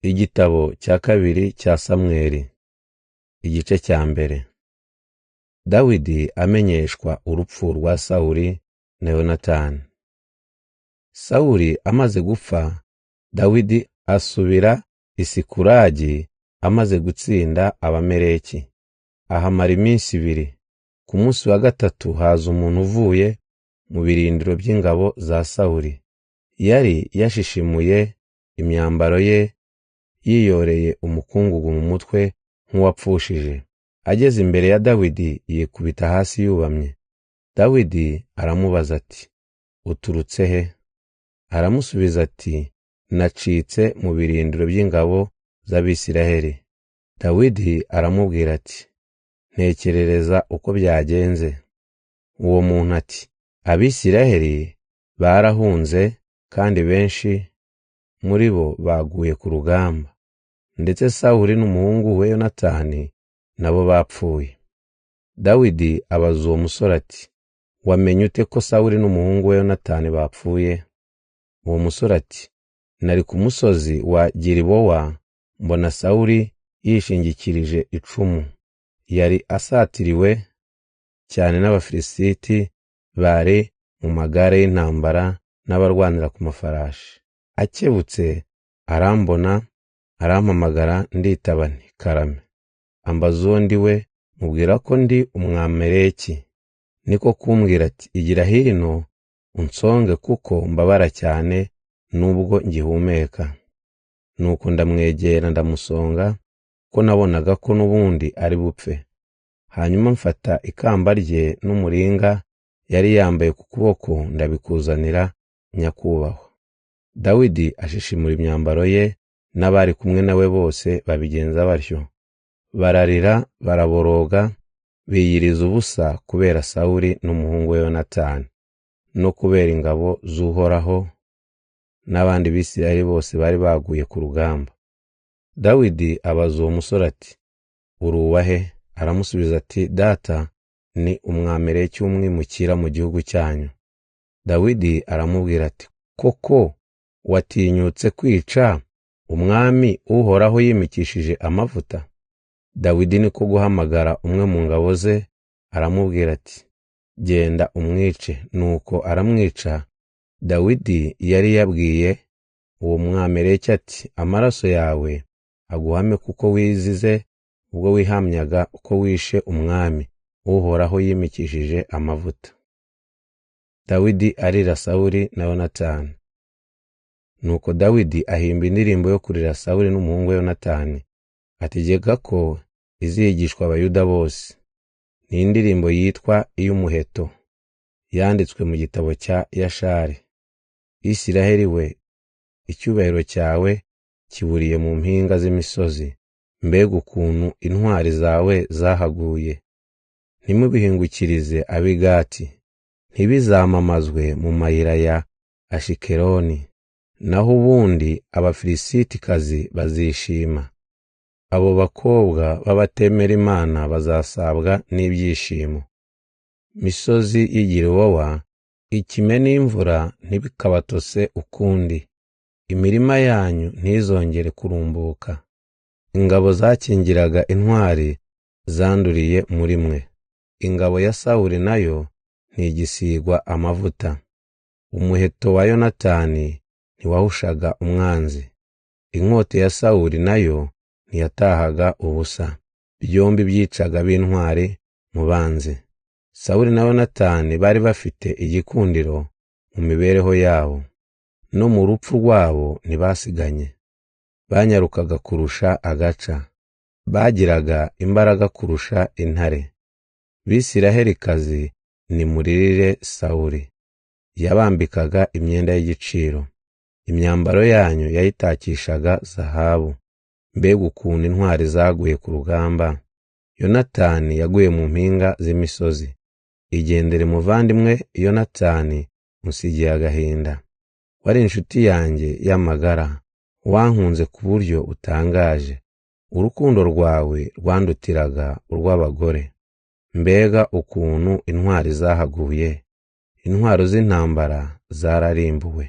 Igitabo cya kabiri cya Samweli, igice cya mbere. Dawidi amenyeshwa urupfu rwa Sawuli na Yonatani. Sawuli amaze gupfa, Dawidi asubira i Sikulagi amaze gutsinda Abameleki. Ahamara iminsi ibiri. Ku munsi wa gatatu haza umuntu uvuye mu birindiro by'ingabo za Sawuli. Yari yashishimuye imyambaro ye, yiyoreye umukungugu mu mutwe nk'uwapfushije. Ageze imbere ya Dawidi yikubita hasi yubamye. Dawidi aramubaza ati, uturutse he? Aramusubiza ati, nacitse mu birindiro by'ingabo z'Abisiraheli. Dawidi aramubwira ati, ntekerereza uko byagenze. Uwo muntu ati, Abisiraheli barahunze kandi benshi muri bo baguye ku rugamba, ndetse Sawuli n'umuhungu we Yonatani nabo bapfuye. Dawidi abaza uwo musore ati, wamenye ute ko Sawuli n'umuhungu we Yonatani bapfuye? Uwo musore ati, nari ku musozi wa Gilibowa mbona Sawuli yishingikirije icumu. Yari asatiriwe cyane n'Abafilisiti bari mu magare y'intambara n'abarwanira ku mafarashi. Akebutse arambona, arampamagara, nditaba nti karame. Ambaza uwo ndi we, mubwira ko ndi Umwameleki. Niko kumbwira ati, igira hino unsonge kuko mbabara cyane nubwo ngihumeka. Nuko ndamwegera ndamusonga, ko nabonaga ko n'ubundi ari bupfe. Hanyuma mfata ikamba rye n'umuringa yari yambaye ku kuboko ndabikuzanira nyakubahwa. Dawidi ashishimura imyambaro ye, n'abari kumwe nawe bose babigenza batyo. Bararira, baraboroga, biyiriza ubusa kubera Sawuli n'umuhungu we Yonatani, no kubera ingabo z'Uhoraho n'abandi Bisirayeli bose bari baguye ku rugamba. Dawidi abaza uwo musore ati, uri uwahe? Aramusubiza ati, data ni Umwameleki w'umwimukira mu gihugu cyanyu. Dawidi aramubwira ati, koko watinyutse kwica umwami Uhoraho yimikishije amavuta? Dawidi niko guhamagara umwe mu ngabo ze, aramubwira ati, genda umwice. Nuko aramwica. Dawidi yari yabwiye uwo Mwameleki ati, amaraso yawe aguhame kuko wizize ubwo wihamyaga ko wishe umwami Uhoraho yimikishije amavuta. Dawidi arira Sawuli na Yonatani. Nuko Dawidi ahimba indirimbo yo kurira Sawuli n'umuhungu we Yonatani, ategeka ko izigishwa Abayuda bose. Ni indirimbo yitwa iy'umuheto, yanditswe mu gitabo cya Yashari. Isiraheli we, icyubahiro cyawe kiburiye mu mpinga z'imisozi. Mbega ukuntu intwari zawe zahaguye! Ntimubihingukirize ab'i Gati, ntibizamamazwe mu mayira ya Ashikeloni. Naho ubundi Abafilisitikazi bazishima, abo bakobwa b'abatemera Imana bazasabwa n'ibyishimo. Misozi y'i Gilibowa, ikime n'imvura ntibikabatose ukundi, imirima yanyu ntizongere kurumbuka. Ingabo zakingiraga intwari zanduriye muri mwe. Ingabo ya Sawuli nayo ntigisigwa amavuta. Umuheto wa Yonatani ntiwahushaga umwanzi. Inkota ya Sawuli nayo ntiyatahaga ubusa. Byombi byicaga b'intwari mu banzi. Sawuli na Yonatani bari bafite igikundiro mu mibereho yabo, no mu rupfu rwabo ntibasiganye. Banyarukaga kurusha agaca, bagiraga imbaraga kurusha intare. Bisirahelikazi, nimuririre Sawuli. Yabambikaga imyenda y'igiciro, imyambaro yanyu yayitakishaga zahabu. Mbega ukuntu intwari zaguye ku rugamba! Yonatani yaguye mu mpinga z'imisozi. Igendere muvandimwe Yonatani, unsigiye agahinda. Wari inshuti yanjye y'amagara, wankunze ku buryo butangaje. Urukundo rwawe rwandutiraga urw'abagore. Mbega ukuntu intwari zahaguye! Intwaro z'intambara zararimbuwe.